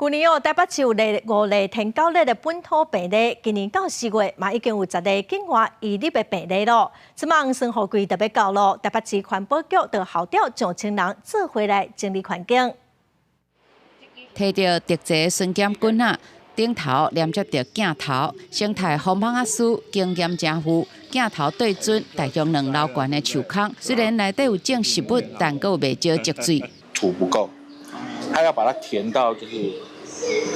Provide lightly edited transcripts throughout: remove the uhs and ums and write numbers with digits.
舊年哦，台北市有五例天狗熱的本土病例，今年到4月嘛已經有10例境外移入的病例咯。這擺霜雨季就欲到咯，台北市環保局就號召上千人做伙來整理環境。提著特製巡檢棍仔，頂頭連接著鏡頭，生態防蠓仔師經驗誠富，鏡頭對準大約2樓懸的樹空，雖然內底有種植物，但閣有袂少積水。土不夠，他要把它填到就是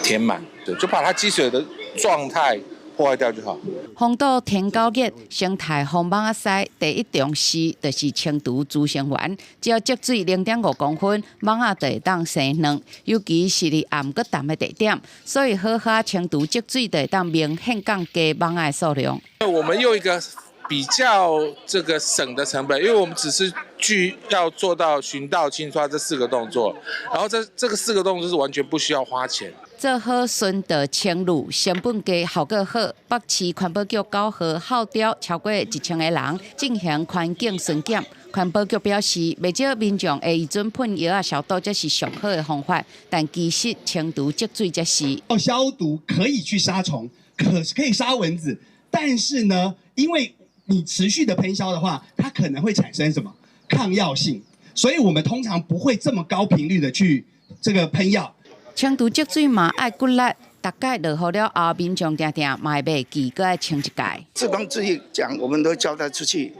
填滿，對，就把它積水的狀態破壞掉就好。防堵天狗熱，生態防蠓仔師第一重視就是清除孳生源，只要積水0.5公分，蠓仔就會當生卵。尤其是佇暗閣澹的地點，所以好好清除積水，就會當明顯降低蠓仔的數量。我們用一個比較這個省的成本，因為我們只是需要做到巡倒清刷這四個動作，然後這個四個動作是完全不需要花錢。做好巡倒清滷，成本低，效果好。北市環保局9號號召超過1000個人進行環境巡檢。環保局表示，袂少民眾會依準噴藥仔消毒，這是上好的方法，但其實清除積水才是。消毒可以去殺蟲，可以殺蚊子，但是呢，因為你持續的噴消的話，它可能會產生什麼抗藥性，所以我們通常不會這麼高頻率的去這個噴藥。清除積水嘛愛骨力，逐擺落雨了後，民眾定定嘛會袂記，閣愛清一擺。志工自己講，我們都叫他出去，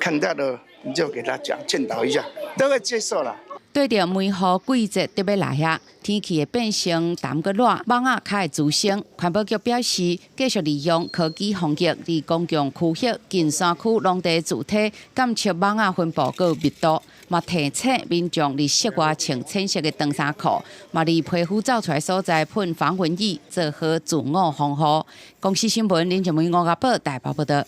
看到了你就給他講勸導一下，都會接受啦。對著梅雨季節就欲來啊，天氣會變成澹閣熱，蠓仔較會滋生。環保局表示，繼續利用科技防疫，佇公共區域、近山區農地築體監測蠓仔分布佮密度，嘛提醒民眾佇室外穿淺色的長衫褲，嘛佇皮膚走出來所在噴防蚊液，做好自我防護。公視新聞林靜梅、吳家寶台北報道。